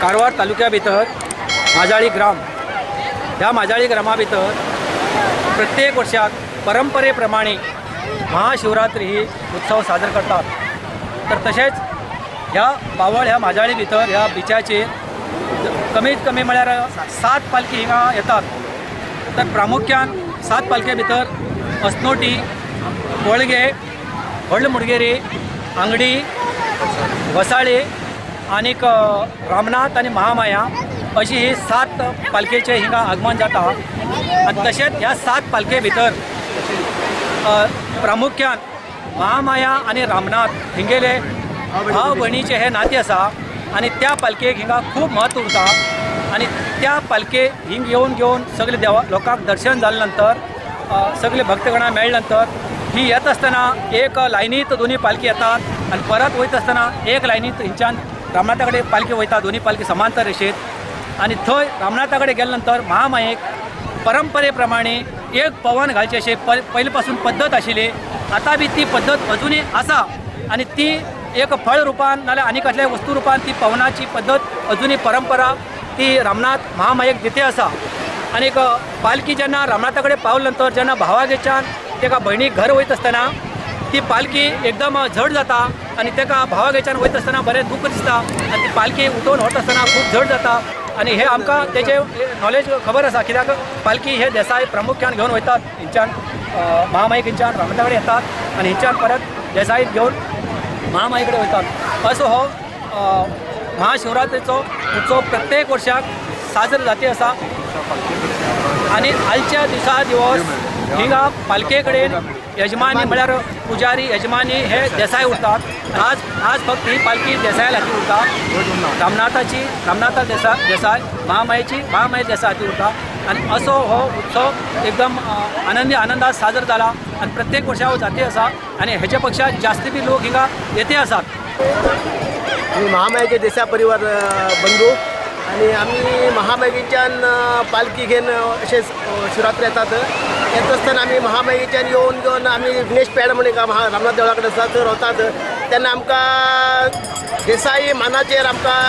कारवार तालुक्या भितर माजाळी ग्राम, ह्या माजाळी ग्रामा भितर प्रत्येक वर्षाक परंपरे प्रमाणे महाशिवरात्री ही उत्सव सादर करतात। तर तशेंच ह्या बावळ ह्या माजाळी भितर ह्या बिचाचेर कमीत कमी म्हळ्यार 7 पालखी हिंगा येतात। तर प्रामुख्यान 7 पालखे भितर अस्नोटी, कोळगे, व्हडल मुडगेरी, आंगडी, वसाळे आनीक रामनाथ आनी महामाया अशी ही 7 पालखेचे हिंगा आगमन जाता। आनी तशेंच ह्या 7 पालखे भितर प्रामुख्यान महामाया आनी रामनाथ हिंगेले भाव भयणीचे हे नाते आसा आनी त्या पालखेक हिंगा खूब म्हत्व उरता। आनी त्या पालखे हिंग येवन घेवन सगळे देवा लोकांक दर्शन जाले नंतर सगळे भक्तगणां मेळ्ळे नंतर ही येत आसतना एक लायनीत दोन्ही पालखी येतात आनी परत वयता आसतना एक लायनीत हिंच्यान रामनाथा कडेन पालखी वयता, दोन्ही पालखी समांतर रेशेत। आनी थंय रामनाथा कडेन गेले नंतर महामायेक परंपरे प्रमाणे एक पवन घालचे अशें पयले पासून पद्दत आशिल्ली, आतां बी ती पद्दत अजुनूय आसा आनी ती एक फळ रुपान नाल्यार आनी कसल्याय वस्तू रुपान ती पवनाची पद्दत अजुनूय परंपरा ती रामनाथ महामायेक दिते आसा। आनीक पालखी जेन्ना रामनाथा कडेन पावले नंतर जेन्ना भावागेच्यान तेका भयणीक घर वयता आसतना ती पालखी एकदम जड जाता आनी तेका भावागेच्यान वयता आसतना बरें दूख दिसता आनी ती पालखी उठोवन व्हरता आसतना खूब जड जाता। आनी हे आमकां तेजें नॉलेज खबर आसा, कित्याक पालखी हे देसाय प्रामुख्यान घेवन वयतात, हिंच्यान महामाईक हिंच्यान रामनाथा कडेन येतात आनी हिंच्यान परत देसाईक घेवन महामाई कडेन वयतात। असो हो महाशिवरात्रीचो उत्सव प्रत्येक वर्षाक साजरो जाती आसा। आनी आयच्या दिसा दिवस हिंगा पालखे कडेन यजमानी म्हळ्यार पुजारी यजमानी हे देसाय उरतात। आज आज फक्त ही पालखी देसाय हाती उरता, रामनाथाची रामनाथा देसाय, महामायेची महामाये देसाय हाती उरता। आनी असो हो उत्सव एकदम आनंदी आनंदात साजर जाला आनी प्रत्येक वर्षा हो जाती आसा आनी हेच्या पेक्षा जास्ती बी लोक हिंगा येते आसात। आमी महामायेचे देसाय परिवार बंधू आनी आमी महामायेच्यान पालखी घेवन अशें शिवरात्री येतात। येता आसतना आमी महामायेच्यान येवन घेवन आमी विघ्नेश पेड म्हण एक रामनाथ देवळा कडेन आसा थंय रावतात। तेन्ना आमकां देसाई मानाचेर आमकां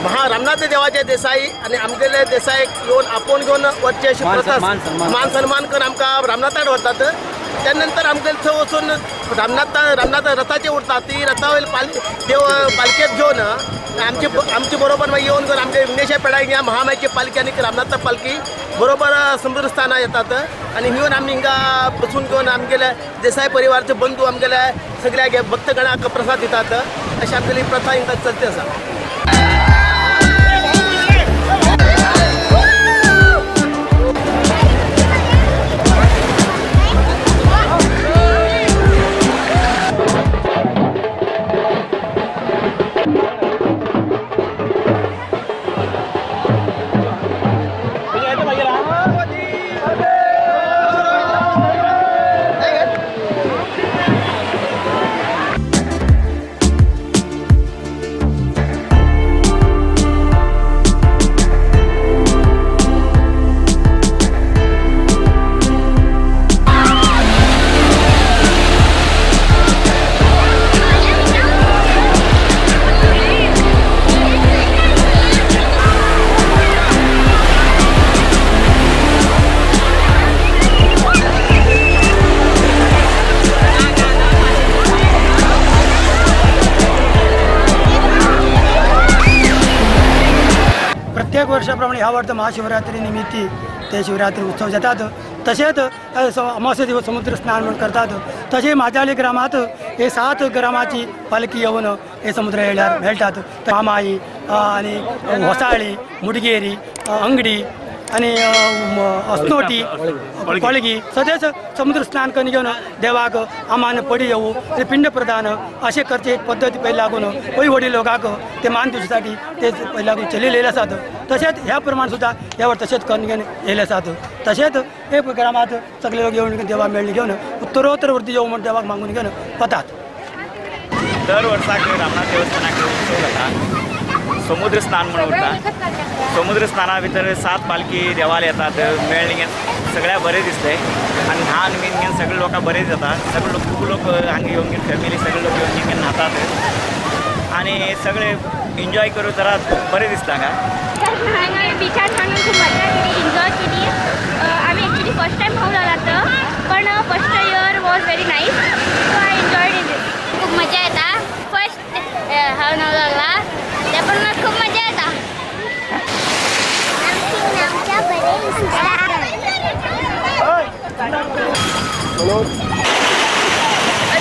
महा रामनाथ देवाचे देसाई आनी आमगेले देसाईक येवन आपोवन घेवन वचचे अशी प्रथा मान सन्मान करून आमकां रामनाथाक व्हरतात। त्या नंतर आमगेले थंय वचून रामनाथ रथाचेर उरता, ती रथा वयली पालखी देव पालखेत घेवन आमचे आमचे बरोबर मागीर येवन घेवन आमचे विघ्नेशा पेडा हिंगा महामायेची पालखी आनी रामनाथा पालखी बरोबर समुद्रस्थानार येतात आनी येवन आमी हिंगा बसून घेवन आमगेले देसाय परिवारचे बंधू आमगेले सगळ्या भक्तगणाक प्रसाद दितात। अशी आमगेली प्रथा हिंगा चलती आसा। प्रत्येक वर्षाप्रमाणे ह्या वर्सा महाशिवरात्री निमित्ती ते शिवरात्री उत्सव जातात। तशेंच अमावस्या दिवस समुद्र स्नान म्हूण करतात। तशें माजाळी ग्रामांत हे 7 ग्रामाची पालखी येवन हे समुद्र येयल्यार मेळटात। महामाई आनी होसाळी, मुडगेरी, अंगडी आनी अस्नोटी, पळगी सदेच समुद्र स्नान करून घेवन देवाक आमान पडी येवू ते पिंड प्रदान अशें करचे एक पद्दत पयली लागून पय वडील लोकांक ते मान दिवचे ते पयली लागून चलिल्ले आसात। तशेंच ह्या प्रमाण सुद्दां ह्या वर्सा तशेंच करून घेवन येयले आसात। तशेंच एक ग्रामांत सगळे लोक येवन देवा मेळ्ळे घेवन उत्तरोत्तर वृद्धी येवं म्हूण देवाक मागून घेवन वतात। दर वर्साक रामनाथ देवस्थानाक उत्सव जाता, समुद्र स्नान म्हूण उरता। समुद्र स्नाना भितर 7 पालखी देवाल येतात, मेळ्ळे सगळ्या बरें दिसतंय आनी न्हान बीन घेवन सगळे लोकांक बरें जाता। सगळे लोक खूब लोक हांगा येवन घेवन फॅमिली सगळे लोक येवन घेवन न्हातात आनी सगळे एन्जॉय करून जरा बरें दिसता हांगा. बिचार सांगून खूप मजा केली, एन्जॉय केली. आम्ही ॲक्च्युली फर्स्ट टाइम भाऊ लागला, पण first year was very nice, so I enjoyed in this. खूप मजा येता. फर्स्ट हांव नवो लागला ते पण म्हाका खूप मजा येता. आमच्या बरें दिसता.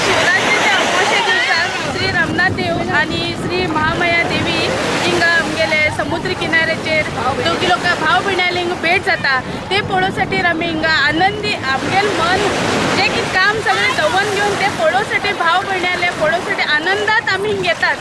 शिवरात्रीच्या अमावस्ये दिवसाक श्री रामनाथ देव आनी श्री महामाया देवी हिंगा आमगेले समुद्र किनाऱ्याचेर दोगी लोक भाव भयणाली हिंगा भेट जाता ते पळोवसाठी आमी हिंगा आनंदी आमगेले मन जे कितें काम सगळें दवरून घेवन ते पळोवसाठी भाव भयणाले पळोवसाठी आनंदात आमी हिंगा येतात.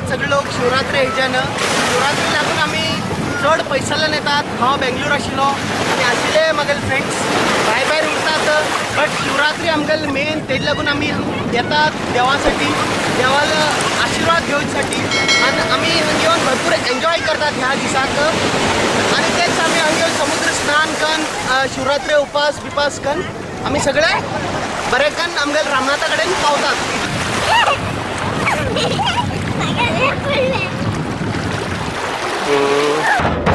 सगळे लोक शिवरात्री हेच्यान शिवरात्री लागून आमी चड पयसल्यान येतात. हांव बेंगलोर आशिल्लो आनी आशिल्ले म्हागेले फ्रेंड्स भायर भायर उरतात, बट शिवरात्री आमगेले मेन तेज लागून आमी येतात देवासाठी, देवाला आशिर्वाद घेवसाठी आनी आमी हांगा येवन भरपूर एन्जॉय करतात ह्या दिसाक. आनी तेच आमी हांगा येवन समुद्र स्नान करून शिवरात्री उपास बिपास करून आमी सगळे बरे करून आमगेले रामनाथा कडेन पावतात. Oh.